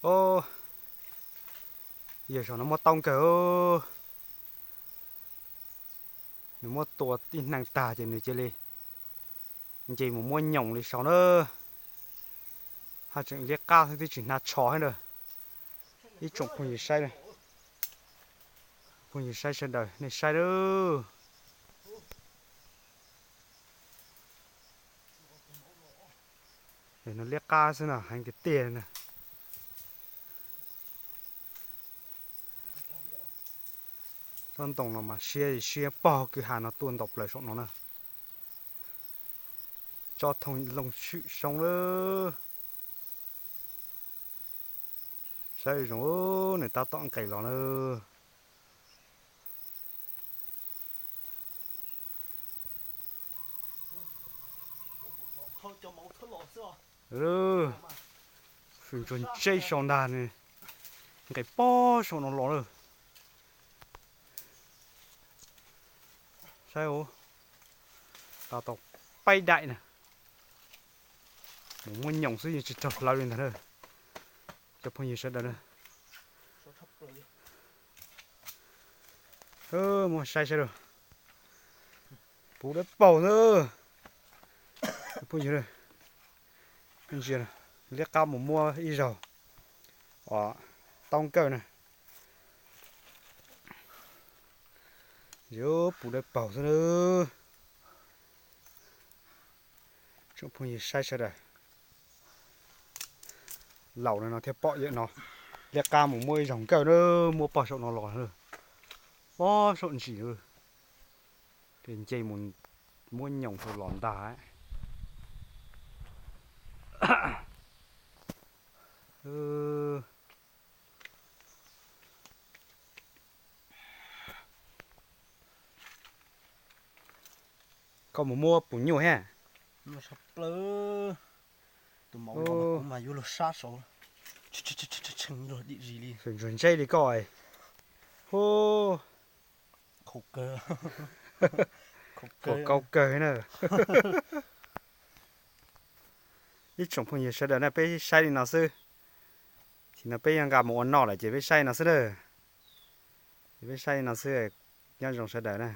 Os, yog saum no muaj taub nkawg. Nws muab tua tib neeg tag ces nws cia li nce mus muab nyoos li saud na. Haj tseem liab qab xwb twb tsis hnav tsho thiab na. Ib tsoom phooj ywg saib, phooj ywg saib sawv daws nej saib lawm. No liab qab xwb no heev tiag tiag na. Tsob ntoo no mas siab siab pog kwj ha no tuaj ntaus plaws saum no na. Tsob thooj looj swm soo lawm. Saib zoo, nws tab tom nqes los na. Fwj ntsuag ntseb saum ntag, nws nqes pog saum no los lawm. Saib, tau tau peb daim na. Mus muab nyoos xwb yeej tsis raug hlawv li ntag na. Cov phooj ywg sawv daws na, muab saib saib los, puv dawb paug xwb. Phooj ywg, ntsia, liab qab mus muab ib zaug os, taub nkawj na. Yuav puv dawb paug xwb na. Tsoom phooj ywg saib sawv daws, laus no thiaj pom yawm no. Liab qab mus muab ib zaug nkawj na, muab pog saum no los, pog saum ntsis, ces nce mus muab nyoos rau los ntag. Koj mus muab puas nyuaj thiab? Tus maum no kuv mas yuav luag sab saud, luag dim zis li. Ntsuag ntseb li koj. Hu, khaum kawg na. Ib tsoom phooj ywg sawv daws na, peb saib li no xwb. Thaum no peb yuav nqa mus ua noj lawm ces peb saib li no xwb na. Ces peb saib li no xwb, nyob zoo sawv daws na.